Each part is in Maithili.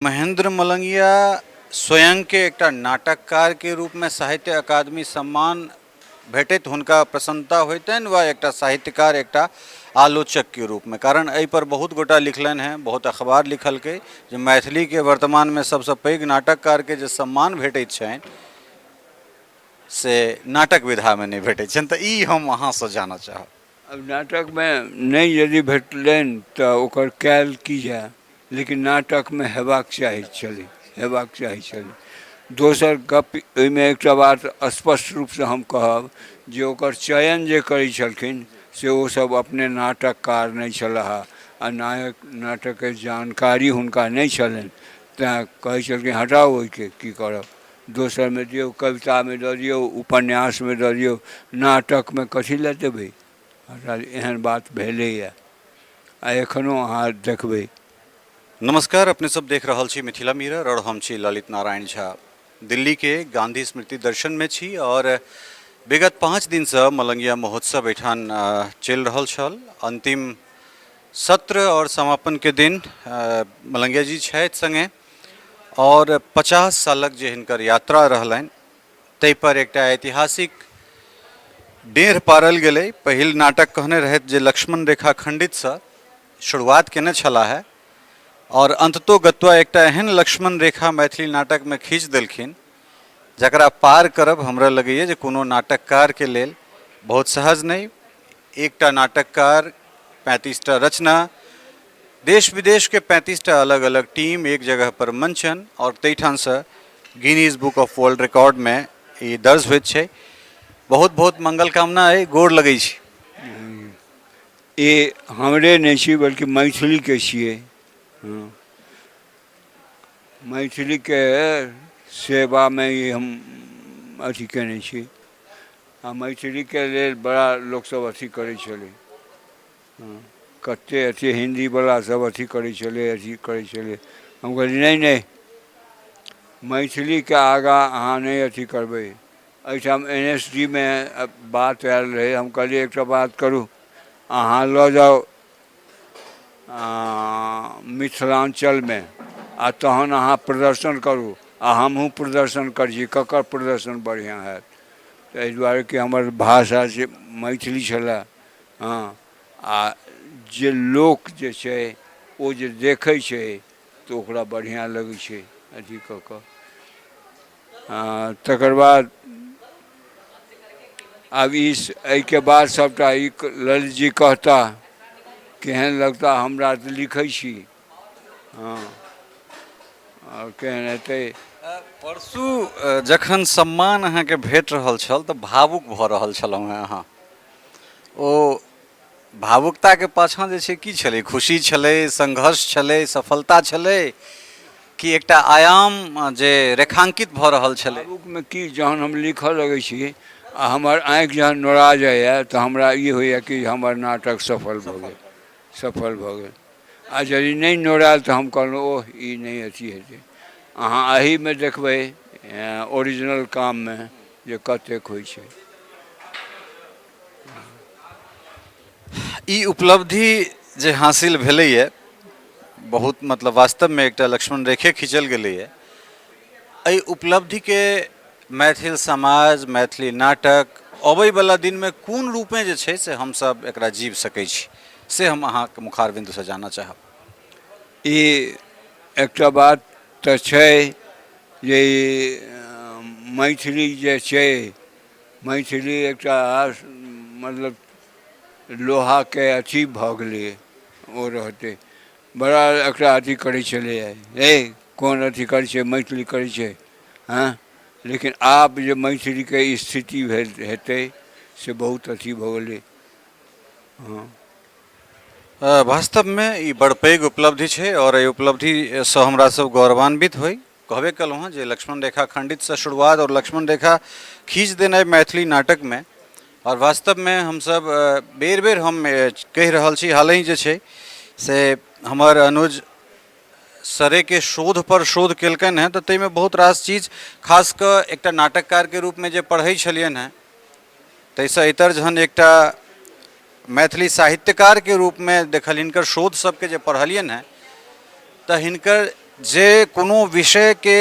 महेंद्र मलंगिया स्वयंके एकटा नाटककारके रूपमे साहित्य अकादमी सम्मान भेटैत हुनका प्रसन्नता होइतनि वा एकटा साहित्यकार एकटा आलोचकके रूपमे? कारण एहिपर बहुत गोटा लिखलनि हेँ, बहुत अखबार लिखलकै जे मैथिलीके वर्तमानमे सभसँ पैघ नाटककारके जे सम्मान भेटैत छनि से नाटक विधामे नहि भेटैत छनि। तऽ ई हम अहाँसँ जानऽ चाहब। आब नाटकमे नहि यदि भेटलनि तऽ ओकर कयल की जाय, लेकिन नाटकमे हेबाक चाही छलै, हेबाक चाही छलै। दोसर गप ओहिमे एकटा बात स्पष्ट रूपसँ हम कहब जे ओकर चयन जे करै छलखिन से ओसभ अपने नाटककार नहि छलाह आ नायक नाटकके जानकारी हुनका नहि छलनि, तैँ कहै छलखिन हटाउ ओहिके, की करब, दोसरमे दियौ, कवितामे दऽ दियौ, उपन्यासमे दऽ दियौ, नाटकमे कथी लए देबै। एहन बात भेलैए आ एखनो अहाँ देखबै। नमस्कार, अपने सब देख रहल छी मिथिला मिरर और हम छी ललित नारायण झा। दिल्ली के गांधी स्मृति दर्शन में छी और विगत 5 दिन से मलंगिया महोत्सव एठान चलि रहल छल। अंतिम सत्र और समापन के दिन मलंगिया जी छथि संगे और 50 सालक जे हिनकर यात्रा रहलनि ताहि पर एकटा ऐतिहासिक डेढ़ पारल गेलै। पहिल नाटक कहने रहथि जे लक्ष्मण रेखा खंडितसँ शुरुआत केने छलाह है और अंततो गत्वा एकटा एहन लक्ष्मण रेखा मैथिली नाटकमे खींच देलखिन जकरा पार करब हमरा लगैए जे कोनो नाटककारके लेल बहुत सहज नहि। एकटा नाटककार 35टा रचना, देश विदेशके 35टा अलग अलग टीम, एक जगह पर मंचन और ताहिठामसँ गिनीज बुक ऑफ वर्ल्ड रिकॉर्डमे ई दर्ज होइत छै। बहुत बहुत मंगल कामना अइ, गोर लगै छी। ई हमरे नहि छी बल्कि मैथिलीके छियै। हँ, मैथिलीके सेवामे ई हम अथी केने छी आ मैथिलीके लेल बड़ा लोकसभ अथी करै छलै। हँ, कतेक अथी हिन्दीवला सभ अथी करै छलै, अथी करै छलै। हम कहलियै नहि नहि, मैथिलीके आगाँ अहाँ नहि अथी करबै। एहिठाम एन एस डी मे बात आयल रहै, हम कहलियै एकटा बात करू, अहाँ लऽ जाउ मिथिलाञ्चलमे आ तहन अहाँ प्रदर्शन करू आ हमहूँ प्रदर्शन करै छी, ककर प्रदर्शन बढ़िआँ हैत। तऽ एहि दुआरे कि हमर भाषा से मैथिली छलए। हँ, आ जे लोक जे छै ओ जे देखै छै तऽ ओकरा बढ़िआँ लगै छै अथी कऽ कऽ। तकर बाद आब ई एहिके बाद सभटा ई ललित जी कहता केहन लगता, हमरा तऽ लिखै छी। हँ, आओर केहन हेतै। परसू जखन सम्मान अहाँके भेट रहल छल तऽ भावुक भऽ रहल छलहुँ हेँ अहाँ। ओ भावुकताके पाछाँ जे छै की छलै? खुशी छलै, संघर्ष छलै, सफलता छलै कि एकटा आयाम जे रेखांकित भऽ रहल छलै? भावुकमे की, जहन हम लिखऽ लगै छी आ हमर आँखि जहन नोरा जाइए तऽ हमरा ई होइए कि हमर नाटक सफल भऽ गेल, सफल भऽ गेल। आ यदि नहि नोरायल तऽ हम कहलहुँ ओह ई नहि अथी हेतै। अहाँ एहिमे देखबै ओरिजिनल काममे जे कतेक होइ छै। ई उपलब्धि जे हासिल भेलैए बहुत मतलब वास्तवमे एकटा लक्ष्मण रेखे खींचल गेलैए। एहि उपलब्धिके मैथिल समाज, मैथिली नाटक अबैवला दिनमे कोन रूपे जे छै से हमसब एकरा जीव सकै छी से हम अहाँके मुखारबिन्दसँ जानऽ चाहब। ई एकटा बात तऽ छै जे मैथिली जे छै, मैथिली एकटा मतलब लोहाके अथी भऽ गेलै, ओ रहतै। बड़ा एकरा अथी करै छलैए, हे कोन अथी करै छै, मैथिली करै छै। हँ, लेकिन आब जे मैथिलीके स्थिति भेल हेतै से बहुत अथी भऽ गेलै। हँ, वास्तवमे ई बड़ पैघ उपलब्धि छै आओर एहि उपलब्धिसँ हमरा सब गौरवान्वित होइ। कहबे कयलहुँ हँ जे लक्ष्मण रेखा खण्डितसँ शुरुआत आओर लक्ष्मण रेखा खींच देनाइ मैथिली नाटकमे। आओर वास्तवमे हमसब बेर बेर हम कहि रहल छी, हालहि जे छै से हमर अनुज सरेके शोधपर शोध केलकनि हेँ तऽ ताहिमे बहुत रास चीज खास कऽ एकटा नाटककारके रूपमे जे पढ़ै छलियनि हेँ ताहिसँ इतर जहन एकटा मैथिली साहित्यकारके रूपमे देखल हिनकर शोध सबके जे पढ़लियनि हेँ तऽ हिनकर जे कोनो विषयके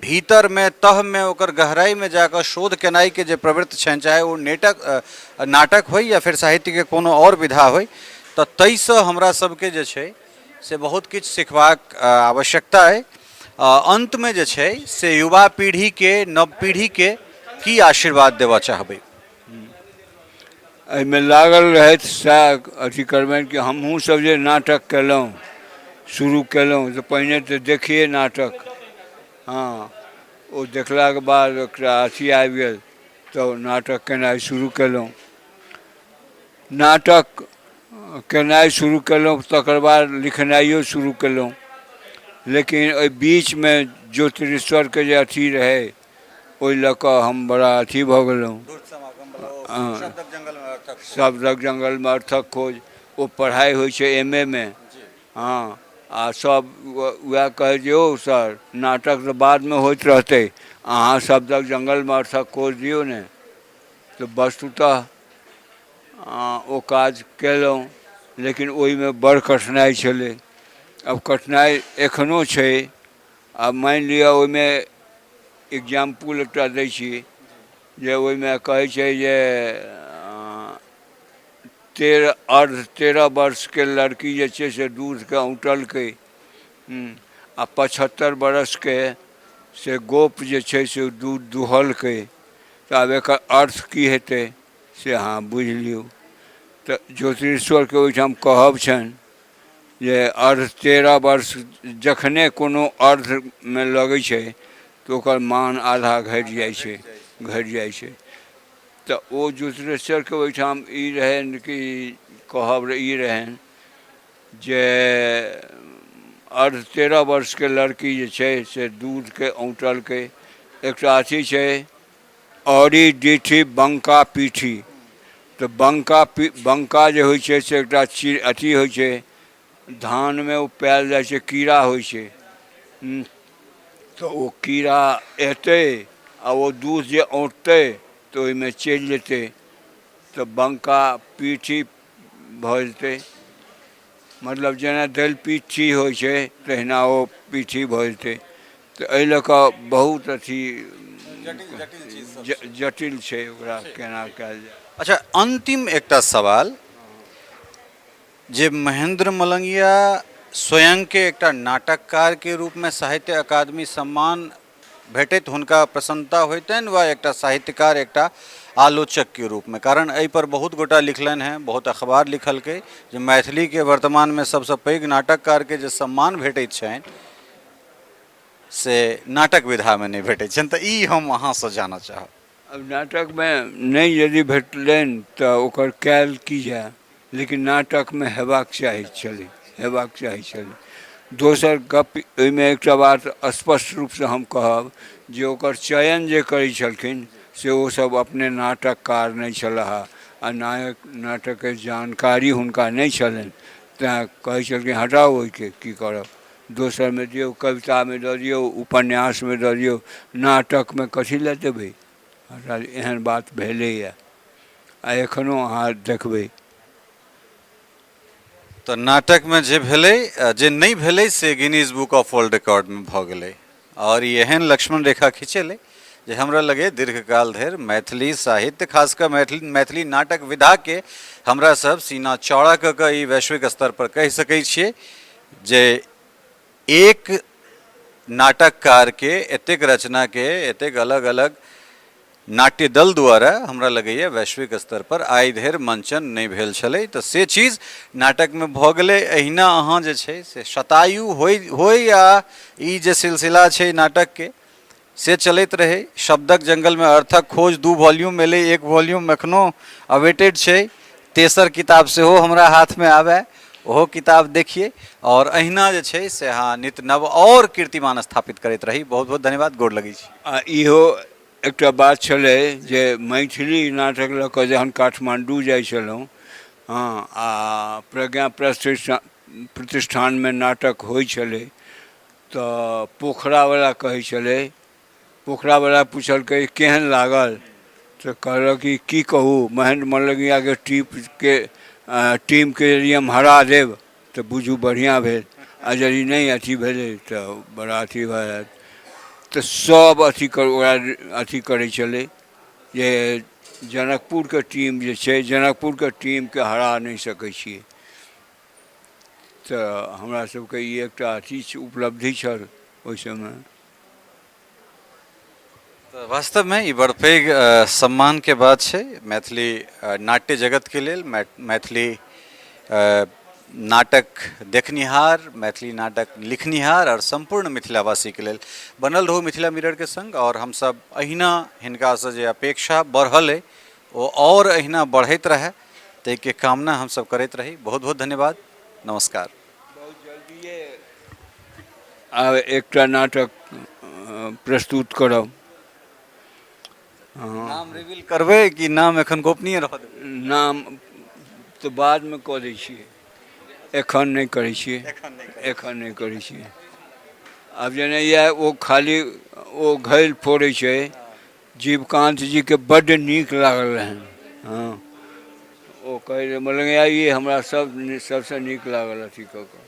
भीतरमे तहमे ओकर गहराइमे जाकऽ शोध केनाइके जे प्रवृत्ति छनि, चाहे ओ नेटक नाटक होइ या फेर साहित्यके कोनो आओर विधा होइ, तऽ ताहिसँ हमरा सबके जे छै से बहुत किछु सिखबाक आवश्यकता अइ। अन्तमे जे छै से युवा पीढ़ीके, नव पीढ़ीके की आशीर्वाद देबऽ चाहबै? एहिमे लागल रहथि सएह अथी करबनि कि हमहूँ सब जे नाटक केलहुँ, शुरू केलहुँ तऽ पहिने तऽ देखिए नाटक। हँ, ओ देखलाके बाद एकटा अथी आबि गेल तऽ नाटक केनाइ शुरू केलहुँ। नाटक केनाइ शुरू केलहुँ, तकर बाद लिखनाइयो शुरू केलहुँ। लेकिन एहि बीचमे ज्योतिरीश्वरके जे अथी रहै, ओहि लऽ कऽ हम बड़ा अथी भऽ गेलहुँ। शब्दक जङ्गलमे अर्थक खोज, ओ पढ़ाइ होइ छै एम ए मे। हँ, आ सब वएह कहै जे यौ सर, नाटक तऽ बादमे होइत रहतै, अहाँ शब्दक जङ्गलमे अर्थक खोज दियौ ने। तऽ वस्तुतः ओ काज केलहुँ, लेकिन ओहिमे बड़ कठिनाइ छलै। आब कठिनाइ एखनो छै। आब मानि लिअ, ओहिमे एग्जाम्पुल एकटा दै छी जे ओहिमे कहै छै जे 13 अर्ध 13 वर्षके लड़की जे छै से दूधके औँटलकै आ 75 बरसके से गोप जे छै से दूध दुहलकै, तऽ आब एकर अर्थ की हेतै से अहाँ बुझि लियौ। तऽ ज्योतिरीश्वरके ओहिठाम कहब छनि जे अर्ध 13 वर्ष जखने कोनो अर्धमे लगै छै तऽ ओकर मान आधा घटि जाइ छै, घटि जाइ छै। तऽ ओ ज्योतिरीश्वरके ओहिठाम ई रहनि कि कहब ई रहनि जे अर्ध 13 वर्षके लड़की जे छै से दूधके औँटलकै। एकटा अथी छै, औरी डीठी बङ्का पीठी। तऽ बङ्का पी बङ्का जे होइ छै से एकटा चीड़ अथी होइ छै, धानमे ओ पायल जाइ छै, कीड़ा होइ छै। तऽ ओ कीड़ा एतै आ ओ दूध जे औँटतै तऽ ओहिमे चलि जेतै, तऽ बङ्का पीठी भऽ जेतै। मतलब जेना दालि पिट्ठी होइ छै तहिना ओ पिट्ठी भऽ जेतै। तऽ एहि लऽ कऽ बहुत अथी जटिल छै, ओकरा केना कयल जाय। अच्छा, अन्तिम एकटा सवाल जे महेंद्र मलंगिया स्वयंके एकटा नाटककारके रूपमे साहित्य अकादमी सम्मान भेटैत हुनका प्रसन्नता होइतनि वा एकटा साहित्यकार, एकटा आलोचकके रूपमे? कारण एहिपर बहुत गोटा लिखलनि हेँ, बहुत अखबार लिखलकै जे मैथिलीके वर्तमानमे सबसँ पैघ नाटककारके जे सम्मान भेटैत छनि से नाटक विधामे नहि भेटैत छनि। तऽ ई हम अहाँसँ जानऽ चाहब। आब नाटकमे नहि यदि भेटलनि तऽ ओकर कयल की जाय, लेकिन नाटकमे हेबाक चाही छलै, हेबाक चाही छलै। दोसर गप, ओहिमे एकटा बात स्पष्ट रूपसँ हम कहब जे ओकर चयन जे करै छलखिन से ओसभ अपने नाटककार नहि छलाह आ नायक नाटकके जानकारी हुनका नहि छलनि, तैँ कहै छलखिन हटाउ ओहिके, की करब, दोसरमे दियौ, कवितामे दऽ दियौ, उपन्यासमे दऽ दियौ, नाटकमे कथी लए देबै। एहन बात भेलैए आ एखनो अहाँ देखबै। तऽ नाटकमे जे भेलै, जे नहि भेलै से गिनीज बुक ऑफ वर्ल्ड रिकॉर्डमे भऽ गेलै आओर ई एहन लक्ष्मण रेखा खिंचेलै जे हमरा लगैए दीर्घकाल धरि मैथिली साहित्य, खास कऽ मैथिली मैथिली नाटक विधाके हमरा सब सीना चौड़ा कऽ कऽ ई वैश्विक स्तर पर कहि सकै छियै जे एक नाटककारके एतेक रचनाके एतेक अलग अलग नाट्य दल द्वारा हमरा लगैए वैश्विक स्तर पर आइ धरि मंचन नहि भेल छलै, तऽ से चीज नाटकमे भऽ गेलै। एहिना अहाँ जे छै से शतायु होइ होइ आ ई जे सिलसिला छै नाटकके से चलैत रहै। शब्दक जङ्गलमे अर्थक खोज 2 वॉल्यूम एलै, 1 वॉल्यूम एखनो अवेटेड छै, तेसर किताब सेहो हमरा हाथमे आबय, ओहो किताब देखियै आओर अहिना जे छै से अहाँ नित नव आओर कीर्तिमान स्थापित करैत रही। बहुत बहुत धन्यवाद, गोर लगै छी। आ इहो एकटा बात छलै जे मैथिली नाटक लऽ कऽ जहन काठमाण्डू जाइ छलहुँ, हँ, आ प्रज्ञा प्रतिष्ठानमे नाटक होइ छलै तऽ पोखरावला कहै छलै, पोखरावला पुछलकै केहन लागल, तऽ कहलक कि की कहू, महेन्द्र मलंगियाके टीमके टीमके यदि हम हरा देब तऽ बुझू बढ़िआँ भेल। आ यदि नहि अथी भेलै तऽ बड़ा अथी भऽ जायत। तऽ सभ अथी कर ओकरा अथी करै छलै जे जनकपुरके टीम जे छै, जनकपुरके टीमके हरा नहि सकै छियै। तऽ हमरा सबके ई एकटा अथी उपलब्धि छल ओहि समय। तऽ वास्तवमे ई बड़ पैघ सम्मानके बात छै मैथिली नाट्य जगतके लेल, मैथिली नाटक देखनिहार, मैथिली नाटक लिखनिहार आओर सम्पूर्ण मिथिलावासीके लेल। बनल रहू मिथिला मिररके सङ्ग, आओर हमसभ अहिना हिनकासँ जे अपेक्षा बढ़ल अइ ओ आओर अहिना बढ़ैत रहए ताहिके कामना हमसभ करैत रही। बहुत बहुत धन्यवाद, नमस्कार। बहुत जल्दिए आब एकटा नाटक प्रस्तुत करब। हँ। नाम रिवील करबै कि नाम एखन गोपनीय रहऽ देबै? नाम तऽ बादमे कऽ दै छियै, एखन नहि करै छियै, एखन नहि करै छियै। आब जेना इएह ओ खाली ओ घैल फोड़ै छै, जीवकान्त जीके बड्ड नीक लागल रहनि। हँ, ओ कहै रहै मलंगिया ई हमरा सब सबसँ नीक लागल अथी कऽ कऽ।